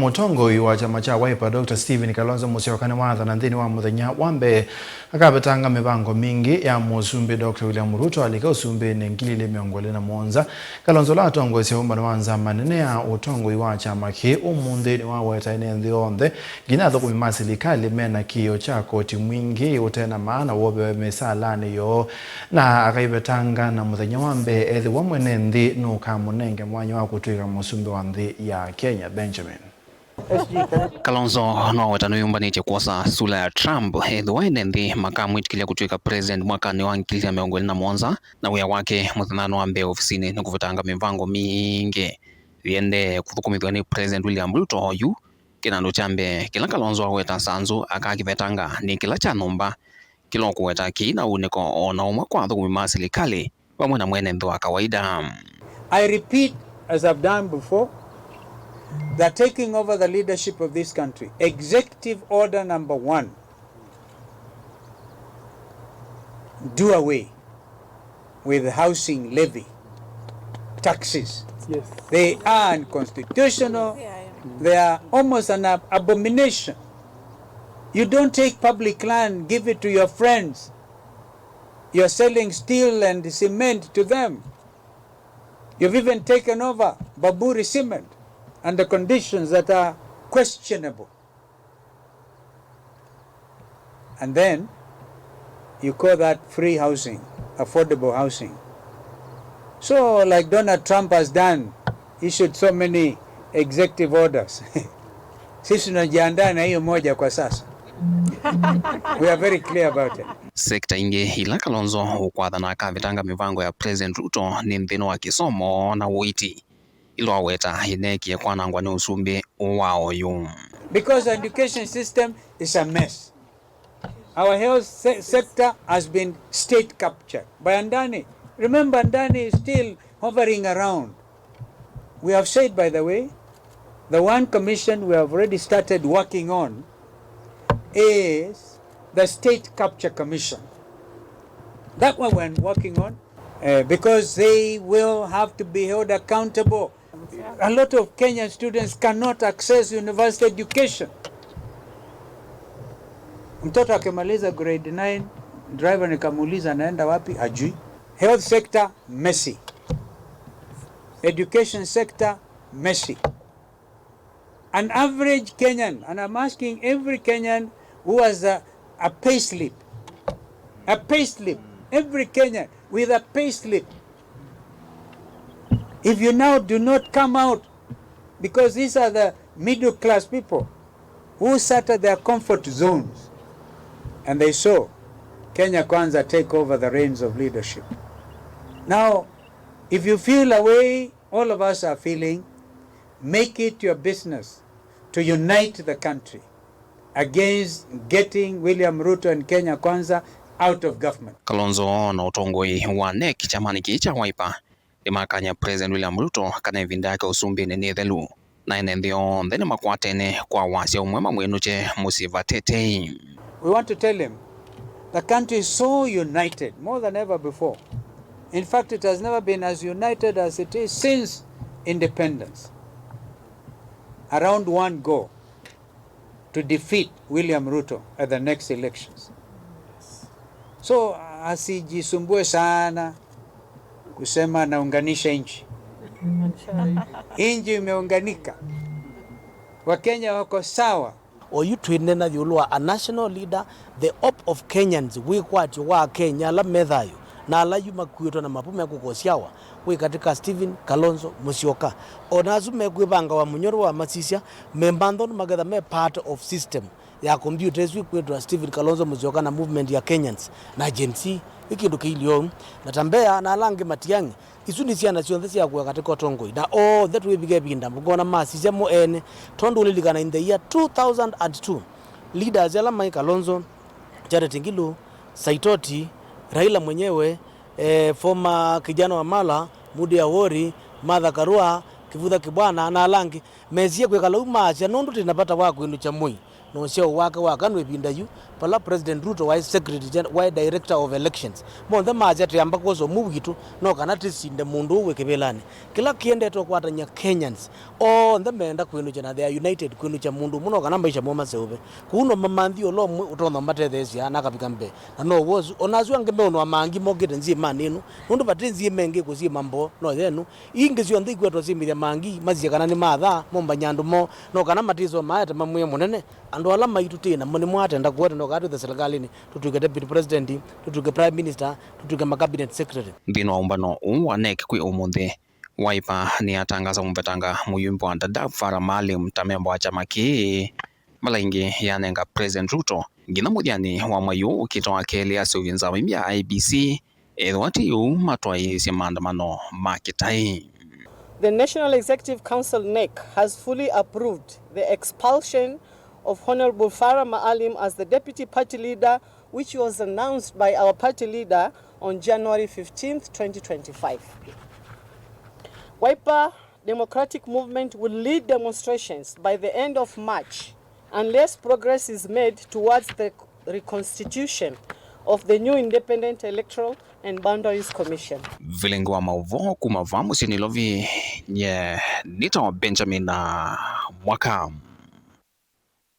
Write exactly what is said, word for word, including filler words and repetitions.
Mũtongoi wa kyama kya Wiper, Doctor Stephen Kalonzo Musyoka, nĩwathana nthĩnĩ wa mũthenya wa mbee akavetanga mĩvango mingĩ ya Mũsumbĩ Doctor William Ruto alika ũsumbĩnĩ ngili ilĩ mĩongo ĩlĩ na mũonza. Kalonzo, ũla atongoesye ũmbano wa nzama nene ya ũtongoi wa kyama kĩĩ ũmũnthĩ, nĩwaweta ene nthĩ onthe, nginya athũkũmi ma silikalĩ, mena kĩĩo kya koti mwingĩ ũte na maana wovewe mĩsaalanĩ yoo, na akaivetanga na mũthenya wa mbee ethĩwa mwene nthĩ nũkamũnenge mwanya wa kũtw'ĩka mũsumbĩ wa nthĩ ya Kenya. Benjamin. Kalonzo nĩwaweta nĩwĩyũmbanĩtye kwosa sula ya Trump ethĩwa ene nthĩ makamwĩtĩkĩlya kũtw'ĩka president mwakanĩ wa ngili ilĩ na mĩongo ĩlĩ na mũonza, na wĩa wake mũthenyanĩ wa mbee ofisinĩ nĩ kũvetanga mĩvango mingĩ ĩendee kũthũkũmĩthw'a nĩ President William Ruto. Oyu kĩnandũ kya mbee kĩla Kalonzo aweta nzanzũ akakĩvetanga nĩ kĩla kya nyũmba, kĩla ũkũweta kĩi na ũnĩko o na ũmwe kwa athũkũmi ma silikalĩ vamwe na mwene nthĩ wa kawaida. I repeat, as I've done before, the taking over the leadership of this country, executive order number one, do away with housing levy, taxes. Yes. They are unconstitutional. They are almost an ab-, abomination. You don't take public land, give it to your friends. You're selling steel and cement to them. You've even taken over Baburi Cement under conditions that are questionable. And then you call that free housing, affordable housing. So, like Donald Trump has done, issued so many executive orders. Sisi tunajiandaa na hiyo moja kwa sasa. We are very clear about it. Sekta ingĩ ila Kalonzo ũkwathana akavetanga mĩvango ya President Ruto nĩ nthĩnĩ wa kĩsomo na ũiiti, ila waweta ineekie kwanangwa nĩ ũsumbĩ wa oyu. Because education system is a mess. Our health se-, sector has been state captured by Andani. Remember, Andani is still hovering around. We have said, by the way, the one commission we have already started working on is the State Capture Commission. That one we're working on, uh, because they will have to be held accountable. A lot of Kenyan students cannot access university education. Mtoto akimaliza grade nine, driver nikamuuliza anaenda wapi, ajui. Health sector, messy. Education sector, messy. An average Kenyan, and I'm asking every Kenyan who has a, a pay slip, a pay slip, every Kenyan with a pay slip, if you now do not come out, because these are the middle class people who sat at their comfort zones and they saw Kenya Kwanza take over the reins of leadership. Now, if you feel a way all of us are feeling, make it your business to unite the country against getting William Ruto and Kenya Kwanza out of government. Kalonzo na ũtongoi wa nec kyamanĩ kĩĩ kya Wiper nĩmakany'a President William Ruto kana ĩvinda yake ũsumbĩnĩ nĩ ĩthelu, na ene nthĩ onthe nĩmakwatene kwa wasya ũmwe mamwĩnũkye mũsyĩ vatetei. We want to tell him the country is so united, more than ever before. In fact, it has never been as united as it is since independence, around one goal: to defeat William Ruto at the next elections. So, asijisumbue sana kusema anaunganisha nchi. Nchi imeunganika. Wakenya wako sawa. Oyu twĩneena ĩũlũ wa a national leader, the hope of Kenyans, wĩkwatyo wa Akenya ala me thayũ na ala yu makuĩtwe na mavu mekũkosyawa, wĩ katĩ ka Stephen Kalonzo Musyoka. O na asu mekwĩvangawa mũnyoro wa masisya, memantha ũndũ maketha me part of system ya kombiũta ĩsu ĩkwĩtwa Stephen Kalonzo Musyoka na movement ya Kenyans na Gen Z. Ĩ kĩndũ kĩilyĩ oou. Na ta Mbea na ala angĩ Matiang'i, isu nĩ syana syonthe sya kũya katĩ ka ũtongoi, na onthe twĩvika ĩvinda ngona masisya mo ene, tondũ ũlilikana in the year two thousand and two, leaders ala maĩ Kalonzo, Charity Ngilu, Saitoti, Raila mwenyewe, eh, former Kijana wa Mala, Mudi Awori, Martha Karua, Kivutha Kibwana na ala angĩ, mesie kwĩkala u maasya, nũndũ twĩ na vata wa kwĩnũkya Moi. na ũsyao wake wa kana ĩvinda yu, vala President Ruto waĩ Secretary Gen-, waĩ Director of Elections. Monthe masya twĩamba kwosa ũmwe witũ, no kana tĩsinde mũndũ ũũ wĩ kĩvĩlanĩ. Kĩla kĩendete ũkwatany'a Kenyans, onthe meenda kwĩnũkya na they are united kwĩnũkya mũndũ ũmwe, no kana maisha moo maseũve. Kũu no mamanthi ũla ũmwe ũtonya ũmatetheesya na akavika mbee. Na no wosu, ona asu angĩ meũnwa mangi mokĩte nzyĩmanĩ ĩno, nũndũ vati nzyĩma ĩngĩ kũsyĩma mboo, no yenũ. Ingĩ syonthe ikwetwa syĩmĩthya mangi, masye kana nĩ mathaa, mombany'a andũ moo, no kana matĩsomaa ete mamwĩe mũnene. Andũ ala maitũ twĩ namo nĩmo atenda kũete, no kana twĩthe silikalĩnĩ, tũtw'ĩke deputy president, tũtw'ĩke prime minister, tũtw'ĩke ma cabinet secretary. Nthĩnĩ wa ũmbano ũũ wa NEC kwĩ ũmũnthĩ, Wiper nĩyatangaasa kũmũvetanga mũyumbe wa Dadaab Farah Maalim ta memba wa kyama kĩĩ, vala ĩngĩ yanenga President Ruto nginya mũthyanĩ wa mwei ũũ ũkĩte wa kelĩ aseũvye nzama ĩmya ya I E B C, ethĩwa ti ũu matwaĩĩsye maandamano ma kĩtaĩ. The National Executive Council, NEC, has fully approved the expulsion of Honorable Farah Maalim as the deputy party leader, which was announced by our party leader on January fifteenth, twenty twenty-five. Wiper Democratic Movement will lead demonstrations by the end of March unless progress is made towards the reconstitution of the new Independent Electoral and Boundaries Commission. Vilingi wa maũvoo kuma vaa mũsyĩ Nairobi, nye nĩtawa Benjamin, ah, Mwaka.